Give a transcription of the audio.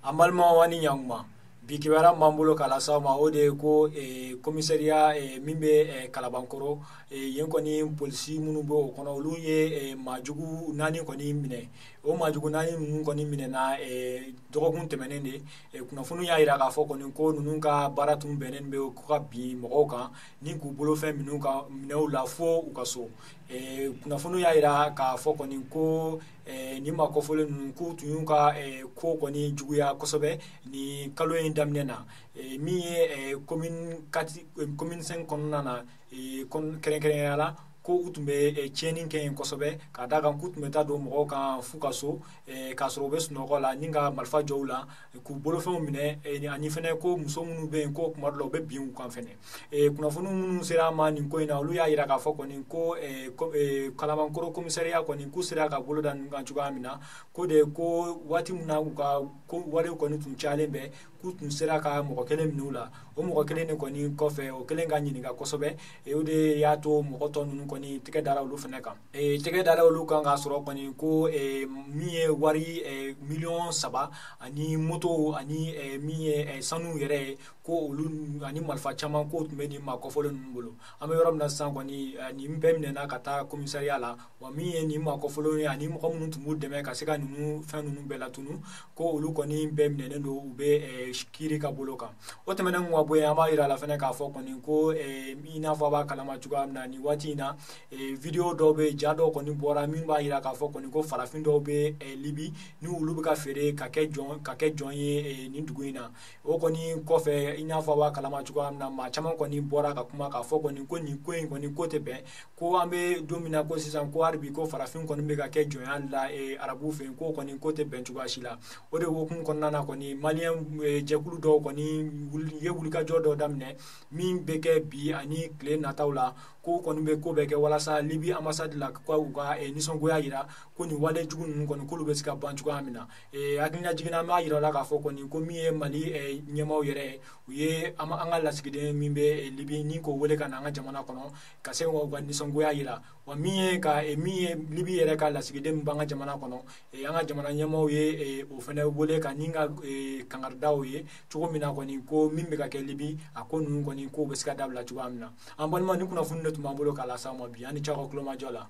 An balimaw, ani ɲankuma. Bi kibaruya b'an bolo k'a lase aw ma, o de ye ko commissariat min bɛ Kalabankɔrɔ yen kɔni, polisi minnu bɛ o kɔnɔ, olu ye maajugu naani kɔni minɛ. O maajugu naani ninnu kɔni minɛna dɔgɔkun tɛmɛnen de. Kunnafoni y'a jira k'a fɔ kɔni ko ninnu ka baara tun bɛnnen bɛ ko ka bin mɔgɔw kan ni k'u bolofɛn minnu ka minɛw la fo u ka so. Kunnafoni y'a jira k'a fɔ kɔni ko nin maa kɔfɔlen ninnu, k'u tun y'u ka ko kɔni juguya kosɛbɛ nin kalo in daminɛ na, min ye commune 4, commune 5 kɔnɔna na kɛrɛnkɛrɛnnenya la, ko u tun bɛ tiɲɛni kɛ yen kosɛbɛ, ka d'a kan k'u tun bɛ taa don mɔgɔw kan f'u ka so k'a sɔrɔ u bɛ sunɔgɔ la, ni ka marifa jɔw la k'u bolofɛnw minɛ, ani fɛnɛ ko muso minnu bɛ yen, ko kuma dɔ la u bɛ bin u kan fɛnɛ. Kunnafoni minnu sera an ma nin ko in na, olu y'a jira k'a fɔ kɔni ko Kalabankɔrɔ commissariat kɔni, k'u sera ka bolo da ninnu kan cogoya min na, ko de ko waati min na u ka ko walew kɔni tun cayalen bɛ, k'u tun sera ka mɔgɔ kelen minɛ u la. O mɔgɔ kelen de kɔni kɔfɛ, o kelen ka ɲininka kosɛbɛ, o de y'a to mɔgɔ tɔ ninnu kɔni tɛgɛ dara olu fana kan. Tɛgɛ dara olu kan k'a sɔrɔ kɔni ko min ye wari miliyɔn 3 ani moto ani min ye sanu yɛrɛ ye, ko olu ani marifa caman, k'o tun bɛ nin maa kɔfɔlen ninnu bolo. An bɛ yɔrɔ min na sisan kɔni, nin bɛɛ minɛna ka taa commissariat la. Wa min ye nin maa kɔfɔlenw ye ani mɔgɔ minnu tun b'u dɛmɛ ka se ka ninnu fɛn ninnu bɛɛ latunu, ko olu kɔni bɛɛ minɛnen don, u bɛ kiiri ka bolo kan. O tɛmɛnen ka bɔ yen, an b'a yira la fɛnɛ k'a fɔ kɔni ko i n'a fɔ a b'a kalama cogoya min na, nin waati in na, vidéo dɔw bɛ, ja dɔw kɔni bɔra min b'a yira k'a fɔ kɔni ko farafin dɔw bɛ Libi ni olu bɛ ka feere ka kɛ jɔn ye nin dugu in na. O kɔni kɔfɛ, i n'a fɔ a b'a kalama cogoya min na, maa caman kɔni bɔra ka kuma k'a fɔ kɔni ko nin ko in kɔni ko tɛ bɛn, ko an bɛ don min na ko sisan, ko hali bi ko farafin kɔni bɛ ka kɛ jɔnya la arabuw fɛ yen, ko kɔni ko tɛ bɛn cogoya si la. O de hukumu kɔnɔna na kɔni, maliyɛn jɛkulu dɔw kɔni ye wulikajɔ dɔw daminɛ min bɛ kɛ bi ani tile nataw la, ko kɔni bɛ ko bɛɛ kɛ walasa Libi ambassade la ka u ka nisɔngoya yira ko nin wale jugu ninnu kɔni, k'olu bɛ se ka ban cogoya min na. Hakilina jiginna, an b'a yira la k'a fɔ kɔni ko min ye Mali ɲɛmaaw yɛrɛ ye, u ye an ka lasigiden min bɛ Libi ni k'o wele ka na an ka jamana kɔnɔ ka se k'u ka nisɔngoya yira. Wa min ye Libi yɛrɛ ka lasigiden min b'an ka jamana kɔnɔ, an ka jamana ɲɛmaaw ye o fana wele ka ni ka kangaridaw ye cogo min na kɔni, ko min bɛ ka kɛ Libi, a ko ninnu kɔni, k'o bɛ se ka dabila cogoya min na. An balima, ni kunnafoni de tun b'an bolo k'a lase aw ma bi. An ni ce aw ka kulomajɔ la.